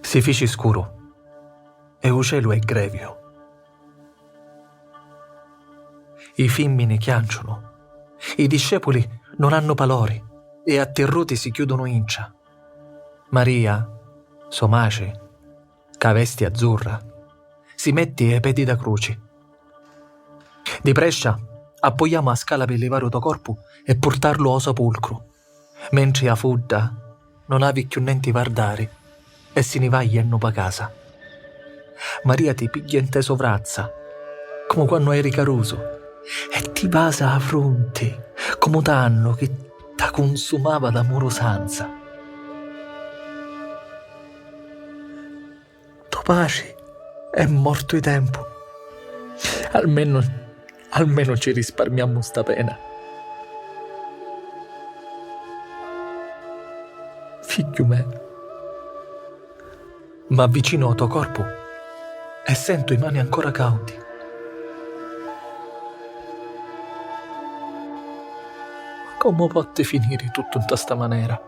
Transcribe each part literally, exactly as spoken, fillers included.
Si fici scuru e u celu è greviu. I fimmini chianciunu, i discepuli non hannu palori e attirruti si chiudunu intra. Maria, so matri, ca vesti azzurra, si metti e pedi da cruci. Di prescia appoiamu a scala pi livari u to corpu e purtarlu o sapulcru, mentri a fudda non havi cchiù nenti vardari e si ni va jennu pa casa. Maria ti pigghia nte so vrazza, comu quannu eri carusu, e ti vasa a frunti, comu tannu chi ta cunsumava d'amurusanza. To patri è mortu i tempu. Almenu, almenu ci risparmiammu sta pena. Figghiu me, m'avvicinu o to corpu e sentu i mani ancora caudi. Ma comu potti finiri tuttu nta sta manera?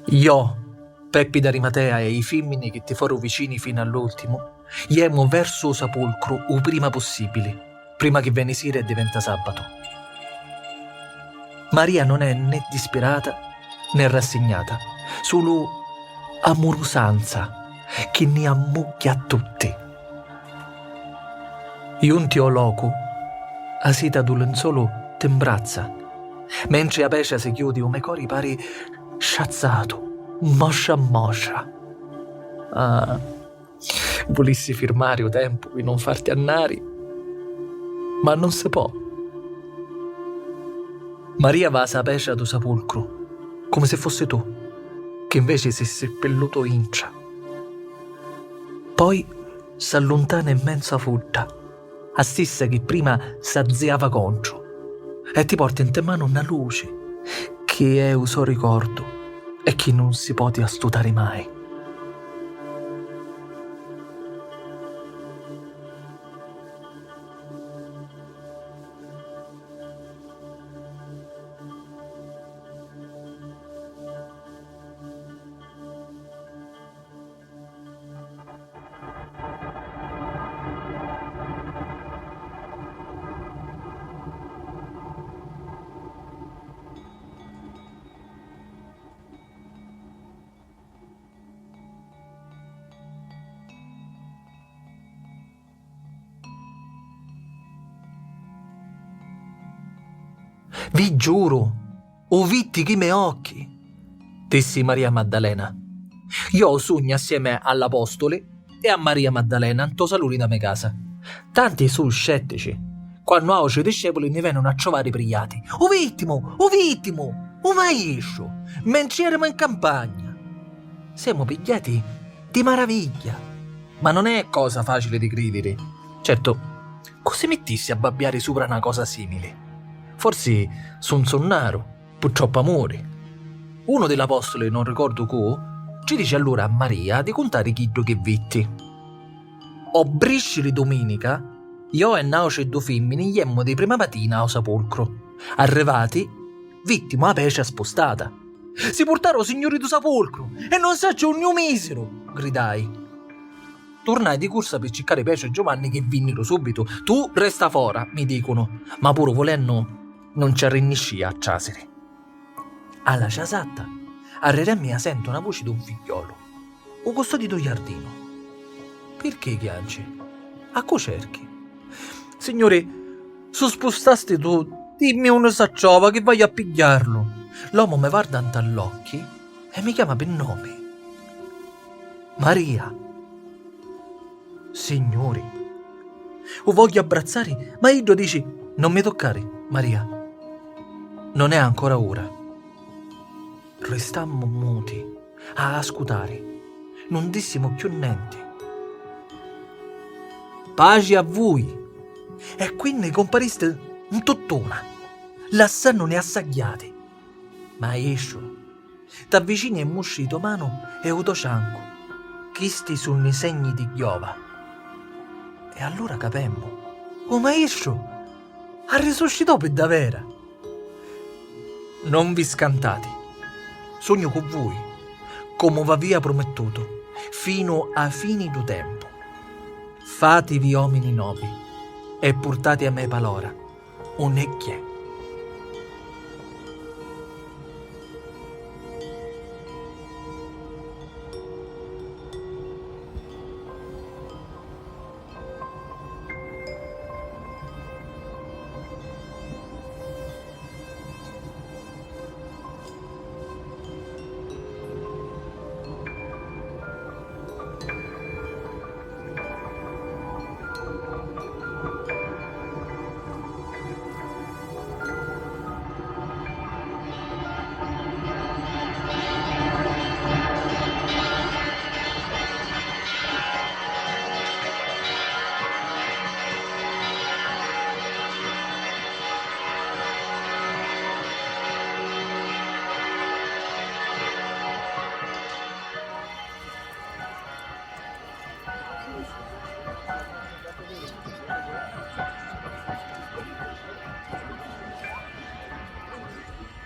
Io, Peppi d'Arimatea e i fimmini chi ti foru vicini finu all'ultimu, jemu versu u sapulcru u prima pussibili, prima chi veni sira e diventa sabatu. Maria non è né dispirata né rassignata, sulu amurusanza chi ni ammugghi a tutti. Junti ô locu, a sita dû linzolu ti mbrazza, mentri a pecia si chiudi, u me cori pari sciazzatu, moscia a moscia. Ah, vulissi firmari u tempu pi non farti annari, ma non si pò. Maria vasa a pecia dû sapulcru, comu si fussi tu, chi inveci si sippillutu intra. Poi s'alluntana in menzu a fudda, a stissa chi prima s'azziava contru, e ti porti nte manu na luci chi è u so ricordu e chi nun si poti astutari mai. Vi giuru, u vitti chi me occhi, dissi Maria Maddalena. Io u sugnu assieme all'apostoli e a Maria Maddalena nto saluni da me casa. Tanti su scettici, quannu autri discepuli ni venunu a trovari prigliati. U vittimu, u vittimu, u maistru, mentri eremu in campagna. Semu pigghiati di maraviglia, ma non è cosa facili di cridiri. Certo, cu si mittissi a babbiari supra na cosa simili? Forsi su nzunnaru, pu troppu amuri. Unu di l'apostoli, non ricordu cu, ci dici allura a Maria di cuntari chiddu chi vitti. O brisci di duminica, io e n'autri du fimmini jemmu di prima matina au sapulcru. Arrivati, vittimu a pecia spustata. Si purtaru u signuri du sapulcru e non sacciu unni u misiru! Gridai. Turnai di cursa pi circari Petru e Giovanni chi vinniru subitu. Tu resta fora, mi dicunu, ma puru vulennu non ci arrinniscia a trasiri. A la ciasatta, arreri a mia sentu na vuci d'un figghiolu, u custodi du jardinu. Pirchì chianci? A cu cerchi? Signuri, su spustasti tu, dimmi unni s'attrova chi vaiu a pigghiarlu. L'omu mi varda nta l'occhi e mi chiama pi nomi. Maria! Signuri! U vogghiu abbrazzari, ma iddu dici: "Non mi toccari, Maria. Non è ancora ora." Ristammu muti a ascutari. Nun dissimu cchiù nenti. "Paci a vui!" E quinni comparisti 'n tutt'una, lassannuni assagghiati. "Maestru, t'avvicini e mustri i to manu e u to ciancu. Chisti sunnu i segni di Ghiova." E allura capemmu. U Maestru arrisuscitò pi davera! Non vi scantati. Sugnu cu vui, comu v'avia prumittutu, finu â fini dû tempu. Fativi omini novi e purtati a me palora, unni è chi è.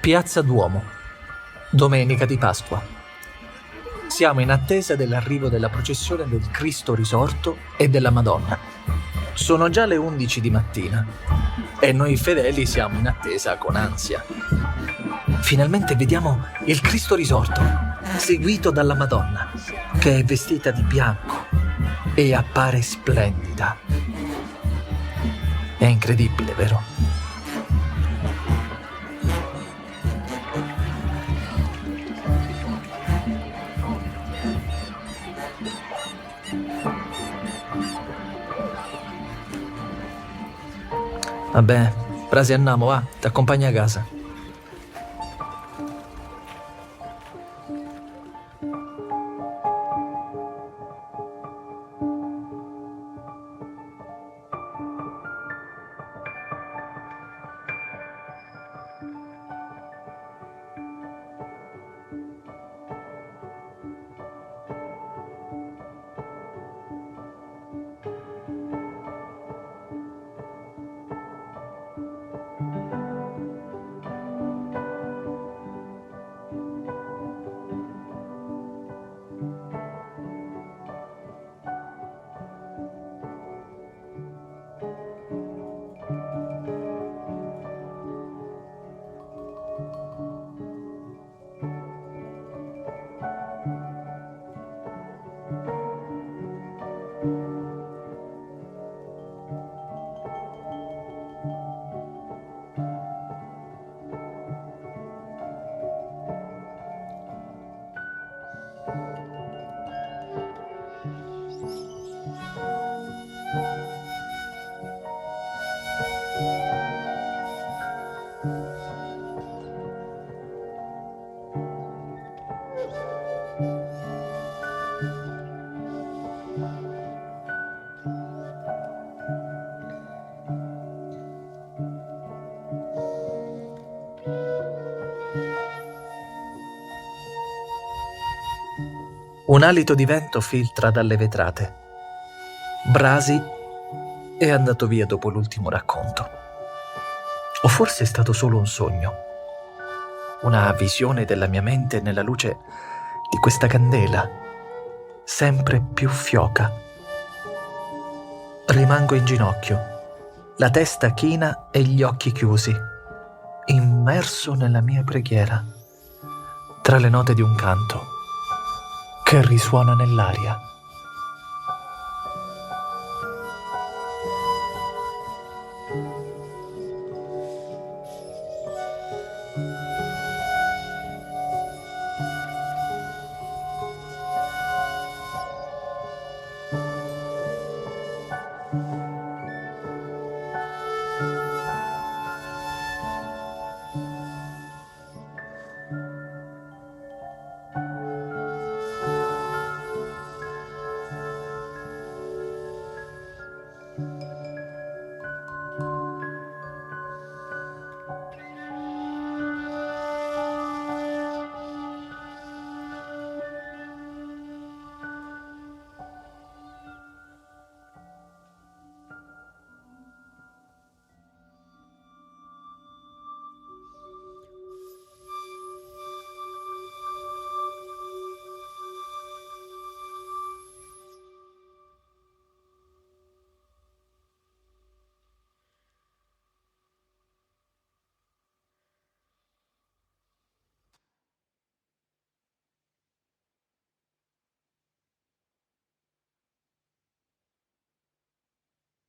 Piazza Duomo, domenica di Pasqua. Siamo in attesa dell'arrivo della processione del Cristo risorto e della Madonna. Sono già le undici di mattina e noi fedeli siamo in attesa con ansia. Finalmente vediamo il Cristo risorto, seguito dalla Madonna, che è vestita di bianco e appare splendida. È incredibile, vero? Vabbè, prasi annamu, va, t'accompagnu a casa. Un alito di vento filtra dalle vetrate. Brasi è andato via dopo l'ultimo racconto. O forse è stato solo un sogno? Una visione della mia mente nella luce di questa candela, sempre più fioca. Rimango in ginocchio, la testa china e gli occhi chiusi, immerso nella mia preghiera, tra le note di un canto che risuona nell'aria.